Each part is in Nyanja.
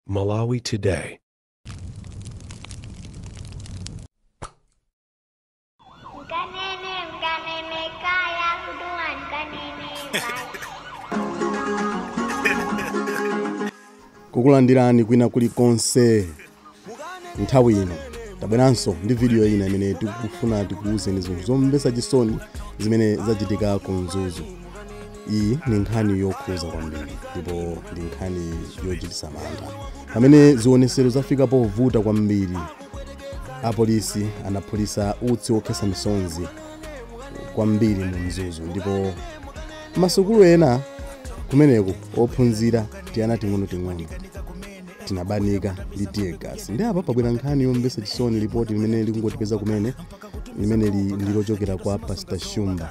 Malawi Today. Mkanene, mkanene, kaya kuduan, kanene, kaya. Kukulandirani kwina kulikonse nthawi ino tabweranso ndi video ina imene tikufuna tikuwuzeni zinthu zomvetsa chisoni zimene zachitika ku Mzuzu. Iyi ni nkhani yokhuza kwambiri ndipo ndi nkhani yochititsa mantha pamene zionesero zafika povuta kwambiri. Apolisi anaphulitsa utsi wokhetsa misonzi kwambiri mu Mzuzu ndipo masukulu ena kumeneko ophunzira tiyana ting'onoting'ono tinabanika ndi tear gas. Ndi apa pabwera nkhani yomvetsa chisoni, ripoti limene likungotipeza kumene limene ndilochokera kwa Pastor Shumba.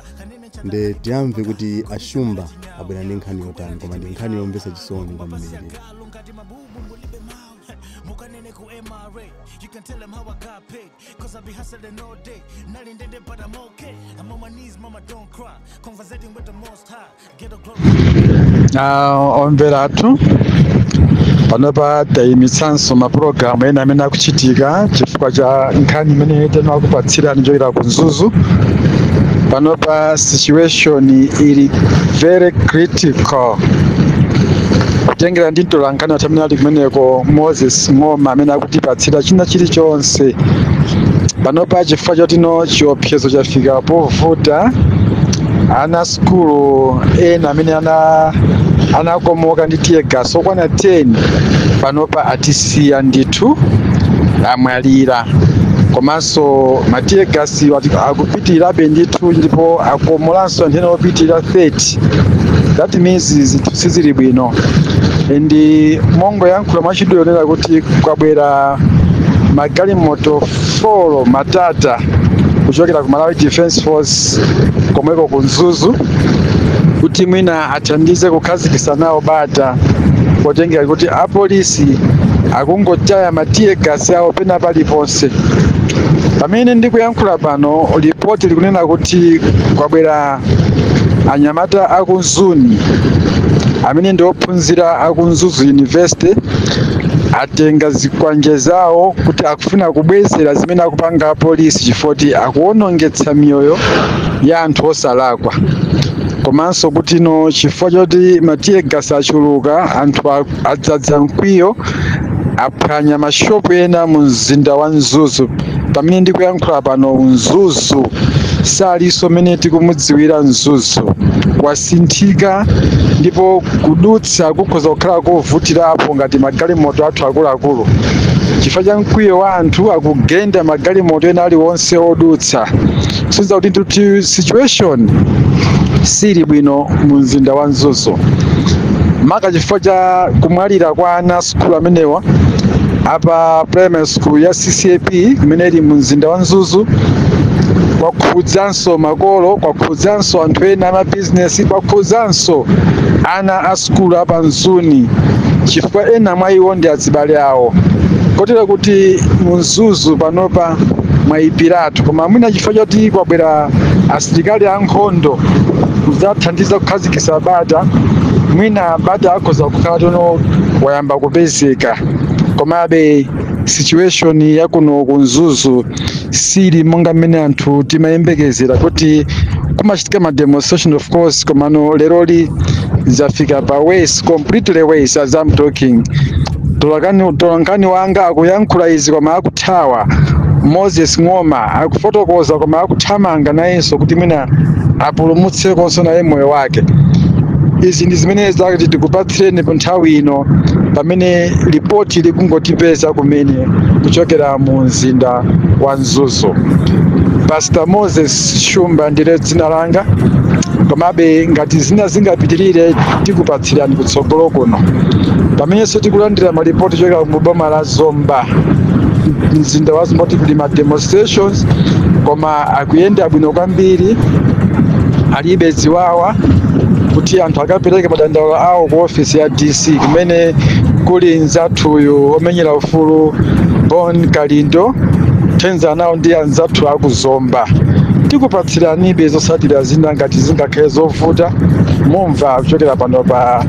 Nde tiyamve kuti Ashumba abwera ndi nkhani yotani, koma ndi nkhani yomvetsa chisoni kwambiri. You can tell them how I got paid, 'cause I be hustling all day. Nalindende, but I'm okay. I'm on my knees, mama, don't cry. Conversating with the Most High. Get a glory. Omvera athu, panopa tayimitsanso mapulogalamu ena amene akuchitika chifukwa cha nkhani imene tinakupatsirani chochokera ku Mzuzu. Panopa situation ili very critical, kutengera ndi mtolankhani wathu amene ali kumeneko, Moses Ng'oma, amene akutipatsira china chilichonse. Panopa chifukwa chotino chiopsezo chafika povuta, ana sukulu ena amene anakomoka ndi tear gas okwana 10 panopa atisiya ndithu, amwalira. Komanso ma tear gas akupitirirabe ndithu ndipo akomolanso anthu ena opitirira 30. That means zinthu sizili bwino. Ndi mongoyankhula mwachidule yonena kuti kwabwera magalimoto 4 matata kuchokera ku Malawi Defense Force komweko ku Mzuzu kuti mwina athandize kukhazikitsa nawo bata, potengera kuti apolisi akungotaya ma tear gas awo pena paliponse. Pamene ndikuyankhula pano, ripoti likunena kuti kwabwera anyamata aku Mzuni amene ndi ophunzira aku Mzuzu University, atenga zikwanje zawo kuti akufuna kubwezera zimene akupanga apolisi chifukwa akuwonongetsa miyoyo ya anthu osalakwa. Komanso kuti no chifukwa choti ma tear gas achuluka, anthu adzadza mkwiyo, aphwanya mashopu ena mu mzinda wa Mzuzu. Pamene ndikuyankhula pano, Mzuzu salinso mene tikumudziwira. Mzuzu wasinthika ndipo kudutsa kukhoza kukhala kovutirapo ngati magalimoto athu akuluakulu chifukwa cha mkwiyo wa anthu akugenda magalimoto ena aliwonse odutsa. Kusonyeza kuti ndithu situation sili bwino mu mzinda wa Mzuzu, maka chifukwa cha kumwalira kwa ana sukulu amenewa apa primary school ya CCAP imene ili mu mzinda wa Mzuzu. Kwakhudzanso makolo, kwakhudzanso anthu ena amabizinesi, kwakhudzanso ana a sukulu apa Mzuni chifukwa ena mwa iwo ndi azibale awo, kotero kuti mu Mzuzu panopa mwayipiratu. Koma mwina chifukwa choti kwabwera asilikali ankhondo kudzathandiza kukhazikitsa bata, mwina bata akhoza kukhala tono wayamba kupezeka. Komabe situation yakuno ku Mzuzu sili monga mmene anthu timayembekezera kuti kumachitika ma demonstration, of course, komano leroli zafika pa worse, completely worse. As I'm talking, tolankhani wanga akuyankhula izi koma akuthawa. Moses Ng'oma akufotokoza koma akuthamanga nayenso kuti mwina apulumutsekonso naye moyo wake. Izi ndi zimene zakuti tikupatsireni pa nthawi ino pamene ripoti likungotipeza kumene kuchokera mu mzinda wa Mzuzu. Pastor Moses Shumba ndile dzina langa. Komabe ngati zina zingapitirire, tikupatsirani kutsogolo kuno. Pamenenso tikulandira malipoti kuchokera mu boma la Zomba, mzinda wa Zomba, kuti kuli ma demonstrations koma akuyenda bwino kwambiri, alibe ziwawa, kuti anthu akapereke madandaulo awo ku ofisi ya DC kumene kuli nzathuyu omenyera ufulu Bon Kalindo thenza nawo ndi anzathu akuzomba. Tikupatsiranibe zotsatira zina ngati zingakhale zovuta. Mumva kuchokera pano pa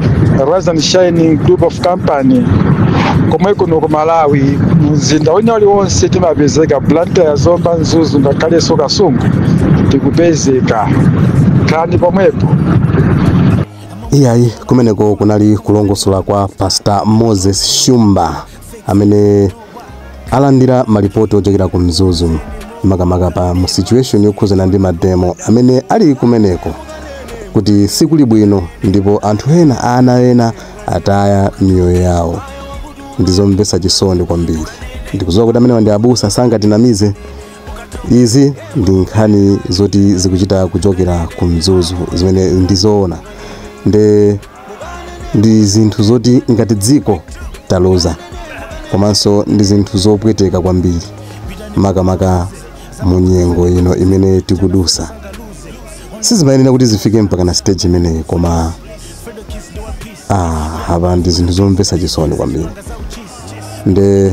Rise and Shining Group of Company, komwe kuno ku Malawi mzinda wina uliwonse timapezeka, Blantyre, Zomba, Mzuzu, ngakhalenso Kasungu tikupezeka. Khalani pomwepo. Iyayi, kumeneko kunali kulongosola kwa Pastor Moses Shumba amene alandira malipoti ochokera ku Mzuzu, makamaka pa mu situation yokhuzana ndi mademo amene ali kumeneko, kuti sikuli bwino ndipo anthu ena, ana ena ataya miyoyo yawo. Ndizomvetsa chisoni kwambiri. Ndikudziwa kuti amenewa ndi abusa, sangatinamize. Izi ndi nkhani zoti zikuchita kuchokera ku Mzuzu zimene ndizoona, ndi zinthu zoti ngati dziko taluza, komanso ndi zinthu zopweteka kwambiri, makamaka mu nyengo ino imene tikudusa. Sizimayenera kuti zifike mpaka na stage imeneyi, koma apa ndi zinthu zomvetsa chisoni kwambiri. Nde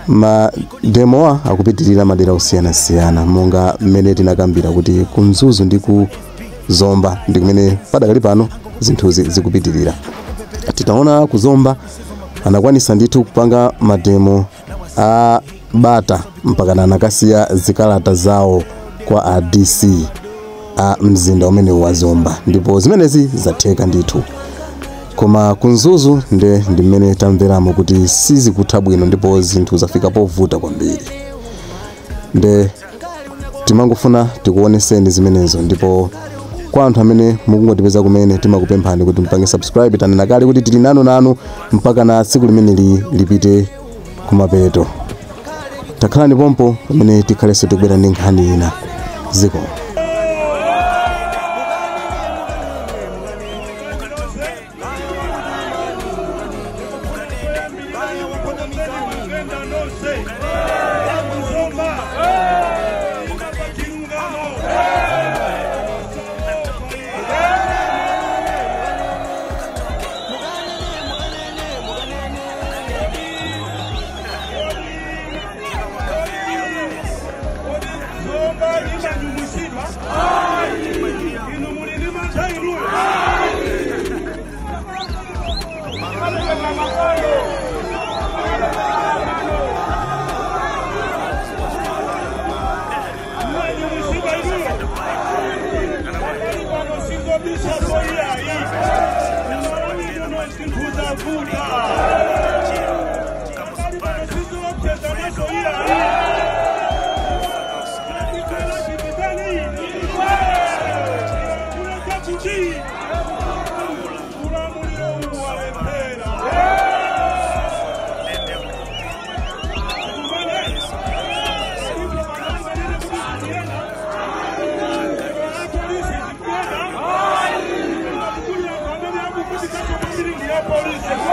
mademowa akupitirira madera osiyanasiyana, monga mmene tinakambira kuti ku Mzuzu ndi ku Zomba ndi kumene padakali pano zinthuzi zikupitirira. Titaona ku Zomba anakwanisa ndithu kupanga mademo a bata mpakana anakasiya zikalata zawo kwa a DC a mzinda umene wa Zomba, ndipo zimenezi zatheka ndithu. Koma ku Mzuzu nde ndi mmene tamveramo kuti sizikutha bwino ndipo zinthu zafika povuta kwambiri. Nde timangofuna tikuoneseni zimenezo, ndipo kwa anthu amene mukungotipeza kumene, timakupemphani kuti mupange subscribe. Tanena kale kuti tili nanu nanu mpaka na tsiku limene lipite kumapeto. Takhalani pompo pamene tikhalenso tikubwera ndi nkhani ina. Ziko. Police.